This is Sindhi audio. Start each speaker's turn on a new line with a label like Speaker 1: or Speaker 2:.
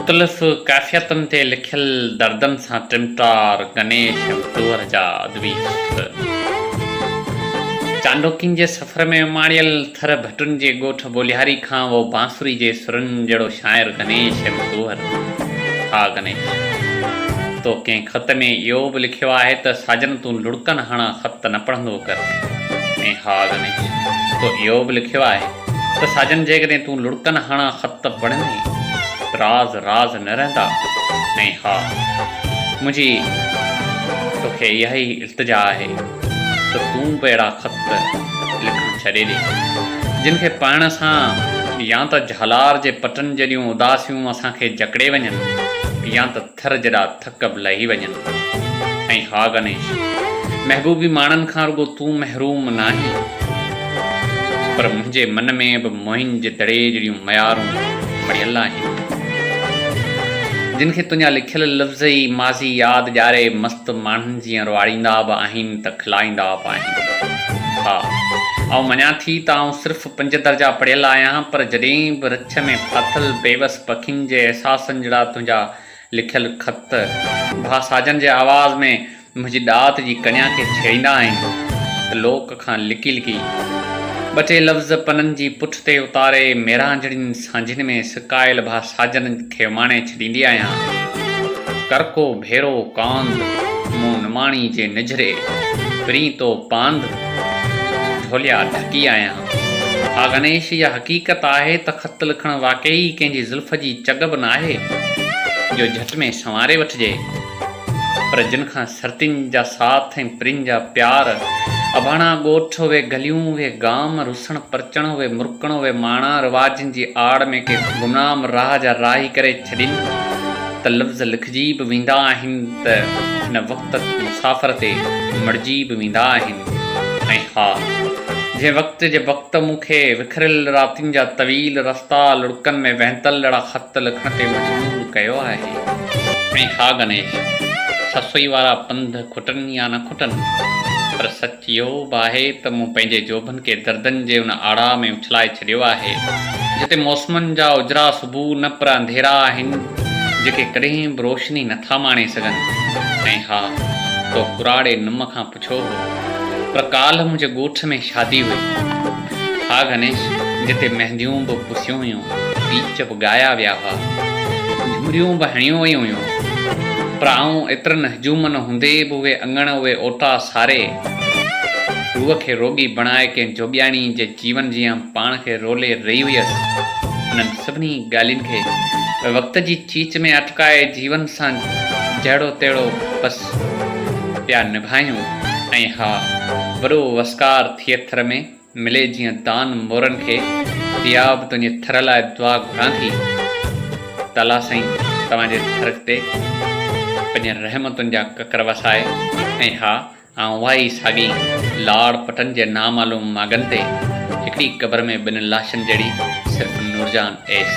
Speaker 1: مختلف ڪيفيتن تي لکيل دردن سان ٽمٽار گنيش ٽوئر جا ادبي خط. چانڊوڪين جي سفر ۾ اماڻيل ٿر ڀٽن جي ڳوٺ ٻولهياري کان اهو بانسري جي سرن جهڙو شاعر گنيش ايم ٽوئر. ها گنيش! تو ڪنهن خط ۾ اهو به لکيو آهي ته ساجن تون لڙڪن هاڻا خط نه پڙهندو ڪر. ۽ ها گنيش! تو اهو به لکيو آهي. ته ساجن جيڪڏهن تون لڙڪن هاڻا خط پڙهندين ته راز راز نه رهندا ۽ ها منهنجي توکي اها ئي التجا آهي ته تون به اهڙا خط لکڻ ڇڏي ڏي جن کي پڙهڻ سان يا ته جهالار جي پٽن جيڏيون اداسيون اسان کي جڪڙي وڃن يا ته ٿر جيڏا ٿڪ به لهي وڃن ۽ ها گنيش! محبوبي ماڻن کان رڳو تون محروم ناهين، پر منهنجي من ۾ به موهن جي دڙي جهڙيون ميارون مڙهيل آهن، جن کي تنهنجا لکيل لفظ ئي ماضي ياد ڏياري مست ماڻهن جيان روئاريندا به آهن ته کلائيندا به آهن. ها، آئون مڃان ٿي ته آئون صرف پنج درجا پڙهيل آهيان، پر جڏهن به رڇ ۾ ڦاٿل بيوس پکين جي احساسن جهڙا تنهنجا لکيل خط ڀاء ساجن جي آواز ۾ منهنجي ڏات جي ڪنيا کي ڇيڙيندا آهن ته لوڪ کان لڪي لڪي ٻه ٽي لفظ پنن جي پٺ تي اتاري ميرانجهڙين سانجهين ۾ سڪايل ڀاء ساجن کي اماڻي ڇڏيندي آهيان. ڪر ڪو ڀيرو ڪانڌ مون نماڻي جي نجهري پرين تو پانڌ ڍوليا ڍڪي آهيان. ها گنيش اها حقيقت آهي ته خط لکڻ واقعي ئي ڪنهن جي زلف جي چڳ به ناهي جو جهٽ ۾ سنواري وٺجي، پر جن کان سرتين جا ساٿ ۽ پرين جا پيار، اباڻا ڳوٺ، اهي گليون، اهي گام، رسڻ پرچڻ، اهي مرڪڻ، اهي ماڻا، رواجن جي آڙ ۾ ڪي گمنام راهه جا راهي ڪري ڇڏين ته لفظ لکجي به ويندا آهن ته هن وقت مسافر تي مڙجي به ويندا آهن ۽ ها! جنهن وقت جي بخت مون کي وکريل راتين جا طويل رستا لڙڪن ۾ وهنتل اهڙا خط لکڻ تي مجبور ڪيو آهي. ۽ ها گنيش! سسئي وارا پنڌ کٽن يا نه کٽن، پر سچ اهو به آهي ته مون پنهنجي جوڀن کي دردن جي ان آڙاهه ۾ اڇلائي ڇڏيو آهي، جتي موسمن جا اجرا صبح نه پر انڌيرا آهن، جيڪي ڪڏهن به روشني نٿا ماڻي سگهن. ۽ ها! تو ڪراڙي نم کان پڇيو هو، پر ڪالهه منهنجي ڳوٺ ۾ شادي هئي. ها گنيش، جتي مهنديون به پسيون هيون، ڳيچ به ڳايا ويا هئا، جهمريون به هڻيون ويون هيون، پر آئون ايترن هجومن هوندي به اهي اڱڻ، اهي اوٽا ساري، روح کي روڳي بڻائي ڪنهن جوڳياڻي جي جيون جيان پاڻ کي رولي رهي هيس. انهن سڀني ڳالهين کي وقت جي چيچ ۾ اٽڪائي جيون سان جهڙو تهڙو بس پيا نڀايون ۽ ها وڏو وسڪار ٿئي ٿر ۾ ملي جيئن دان مورن کي اها به تنهنجي ٿر لاء دعا گهران ٿي ته الله سائين توهان جي ٿر تي پنهنجين رحمتن جا ڪڪر وسائي ۽ ها آئون اها ئي ساڳي لاڙ پٽن جي نامعلوم ماڳن تي هڪڙي قبر ۾ ٻن لاشن جهڙي صرف نورجان ايس.